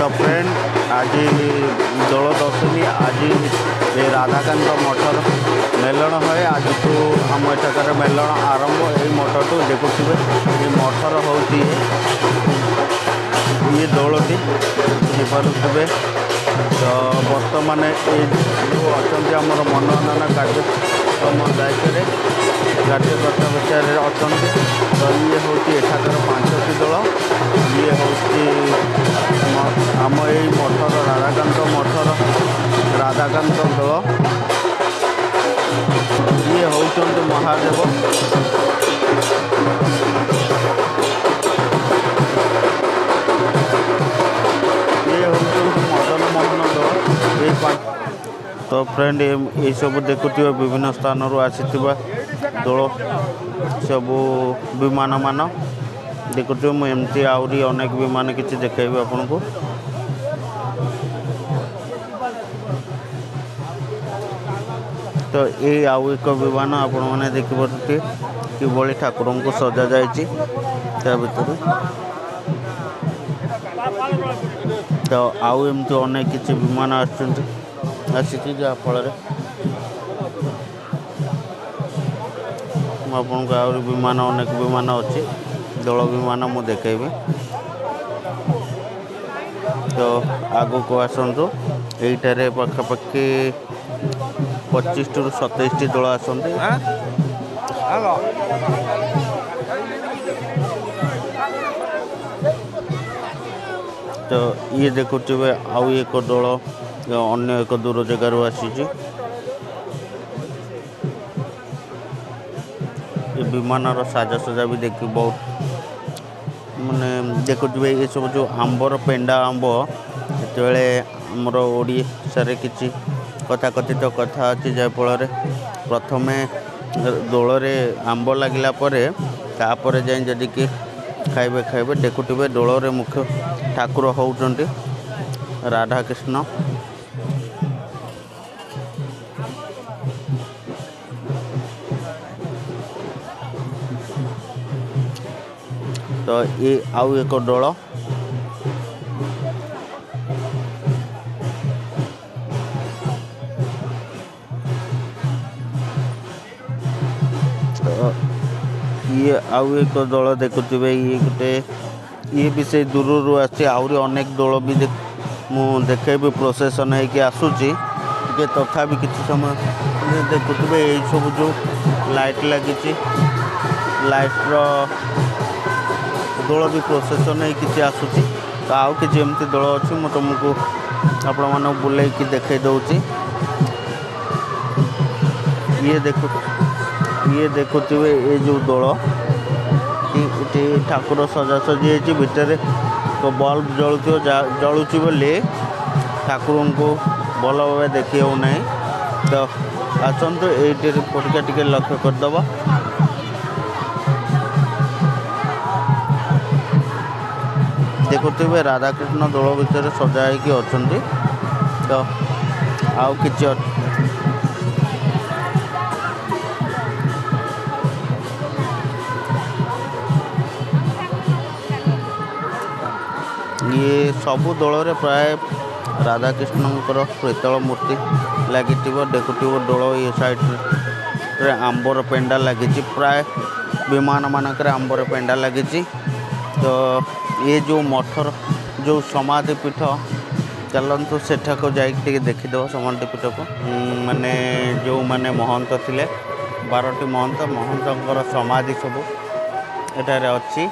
ତ ଫ୍ରେଣ୍ଡ, ଆଜି ଦୋଳ ଦଶମୀ। ଆଜି ଏ ରାଧାକାନ୍ତ ମଠର ମେଲଣ ହୁଏ। ଆଜିଠୁ ଆମ ଏଠାକାର ମେଲଣ ଆରମ୍ଭ। ଏଇ ମଠଠୁ ଦେଖୁଥିବେ, ଏ ମଠର ହେଉଛି ଇଏ ଦୋଳଟି ଦେଖିପାରୁଥିବେ। ତ ବର୍ତ୍ତମାନ ଏ ଯେଉଁ ଅଛନ୍ତି ଆମର ମନୋରଞ୍ଜନ କାର୍ଯ୍ୟକ୍ରମ ଦାୟିତ୍ୱରେ, କାର୍ଯ୍ୟକର୍ତ୍ତା ବିଚାରରେ ଅଛନ୍ତି। ତ ଇଏ ହେଉଛି ଏଠାକାର 5ଟି ଦୋଳ। ଇଏ ହେଉଛି ଆମ ଏଇ ମଠର, ରାଧାକାନ୍ତ ମଠର ରାଧାକାନ୍ତ ଦୋଳ। ଇଏ ହେଉଛନ୍ତି ମହାଦେବ। ଇଏ ହେଉଛନ୍ତି ମଦନ ମୋହନ ଦୋଳ। ଏଇ ତ ଫ୍ରେଣ୍ଡ, ଏଇସବୁ ଦେଖୁଥିବେ ବିଭିନ୍ନ ସ୍ଥାନରୁ ଆସିଥିବା ଦୋଳ ସବୁ ବିମାନମାନ ଦେଖୁଥିବେ। ମୁଁ ଏମିତି ଆହୁରି ଅନେକ ବିମାନ କିଛି ଦେଖାଇବି ଆପଣଙ୍କୁ। ତ ଏଇ ଆଉ ଏକ ବିମାନ ଆପଣମାନେ ଦେଖିପାରୁଥିବେ କିଭଳି ଠାକୁରଙ୍କୁ ସଜାଯାଇଛି ତା ଭିତରେ। ତ ଆଉ ଏମିତି ଅନେକ କିଛି ବିମାନ ଆସୁଛନ୍ତି, ଆସିଛି, ଯାହାଫଳରେ ମୁଁ ଆପଣଙ୍କୁ ଆହୁରି ବିମାନ, ଅନେକ ବିମାନ ଅଛି, ଦୋଳ ବିମାନ ମୁଁ ଦେଖାଇବି। ତ ଆଗକୁ ଆସନ୍ତୁ। ଏଇଠାରେ ପାଖାପାଖି 25ରୁ 27ଟି ଦୋଳ ଆସନ୍ତି। ତ ଇଏ ଦେଖୁଥିବେ ଆଉ ଏକ ଦୋଳ ଅନ୍ୟ ଏକ ଦୂର ଜାଗାରୁ ଆସିଛି। ଏ ବିମାନର ସାଜସଜା ବି ଦେଖି ବହୁତ ମାନେ ଦେଖୁଥିବେ। ଏସବୁ ଯେଉଁ ଆମ୍ବର ପେଣ୍ଡା, ଆମ୍ବ ଯେତେବେଳେ ଆମର ଓଡ଼ିଶାରେ କିଛି କଥାକଥିତ କଥା ଅଛି, ଯାହାଫଳରେ ପ୍ରଥମେ ଦୋଳରେ ଆମ୍ବ ଲାଗିଲା ପରେ ତାପରେ ଯାଇ ଯଦି କିଏ ଖାଇବେ ଖାଇବେ। ଦେଖୁଥିବେ ଦୋଳରେ ମୁଖ୍ୟ ଠାକୁର ହେଉଛନ୍ତି ରାଧାକୃଷ୍ଣ। ତ ଏ ଆଉ ଏକ ଦୋଳ। ତ ଇଏ ଆଉ ଏକ ଦୋଳ ଦେଖୁଥିବେ। ଇଏ ଗୋଟେ, ଇଏ ବି ସେଇ ଦୂରରୁ ଆସିଛି। ଆହୁରି ଅନେକ ଦୋଳ ବି ମୁଁ ଦେଖେଇବି, ପ୍ରୋସେସନ୍ ହେଇକି ଆସୁଛି ଟିକେ। ତଥାପି କିଛି ସମୟ ଦେଖୁଥିବେ ଏଇସବୁ ଯେଉଁ ଲାଇଟ୍ ଲାଗିଛି, ଲାଇଟ୍ର ଦୋଳ ବି ପ୍ରୋସେସନ୍ ହେଇ କିଛି ଆସୁଛି। ତ ଆଉ କିଛି ଏମିତି ଦୋଳ ଅଛି, ମୁଁ ତୁମକୁ ଆପଣମାନଙ୍କୁ ବୁଲେଇକି ଦେଖେଇ ଦେଉଛି। ଇଏ ଦେଖୁଥିବେ ଏ ଯେଉଁ ଦୋଳ, ଏଠି ଠାକୁର ସଜାସଜି ହେଇଛି। ଭିତରେ ବଲ୍ବ ଜଳୁଥିବ, ଜଳୁଛି ବୋଲି ଠାକୁରଙ୍କୁ ଭଲ ଭାବେ ଦେଖି ହେଉନାହିଁ। ତ ଆସନ୍ତୁ, ଏଇଠି ପରୀକ୍ଷା ଟିକେ ଲକ୍ଷ୍ୟ କରିଦେବା। ଦେଖୁଥିବେ ରାଧାକୃଷ୍ଣ ଦୋଳ ଭିତରେ ସଜା ହେଇକି ଅଛନ୍ତି। ତ ଆଉ କିଛି ଇଏ ସବୁ ଦୋଳରେ ପ୍ରାୟ ରାଧାକୃଷ୍ଣଙ୍କର ପିତ୍ତଳ ମୂର୍ତ୍ତି ଲାଗିଥିବ। ଦେଖୁଥିବ ଦୋଳ ଇଏ ସାଇଡ଼ରେ ଆମ୍ବର ପେଣ୍ଡା ଲାଗିଛି, ପ୍ରାୟ ବିମାନମାନଙ୍କରେ ଆମ୍ବର ପେଣ୍ଡା ଲାଗିଛି। ତ ଇଏ ଯେଉଁ ମଠର ଯେଉଁ ସମାଧି ପୀଠ, ଚାଲନ୍ତୁ ସେଠାକୁ ଯାଇକି ଟିକେ ଦେଖିଦେବା ସମାଧି ପୀଠକୁ। ମାନେ ଯେଉଁମାନେ ମହନ୍ତ ଥିଲେ, 12ଟି ମହନ୍ତ, ମହନ୍ତଙ୍କର ସମାଧି ସବୁ ଏଠାରେ ଅଛି।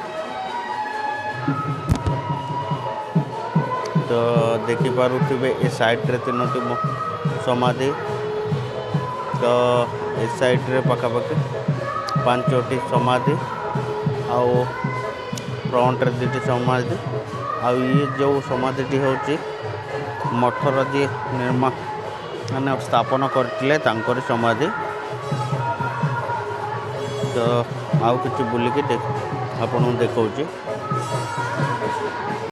ତ ଦେଖିପାରୁଥିବେ ଏ ସାଇଡ଼୍ରେ 3ଟି ସମାଧି, ତ ଏ ସାଇଡ଼୍ରେ ପାଖାପାଖି 5ଟି ସମାଧି, ଆଉ ଫ୍ରଣ୍ଟରେ 2ଟି ସମାଧି। ଆଉ ଇଏ ଯେଉଁ ସମାଧିଟି ହେଉଛି ମଠର ଯିଏ ନିର୍ମା ମାନେ ସ୍ଥାପନ କରିଥିଲେ ତାଙ୍କରି ସମାଧି। ତ ଆଉ କିଛି ବୁଲିକି ଆପଣଙ୍କୁ ଦେଖାଉଛି।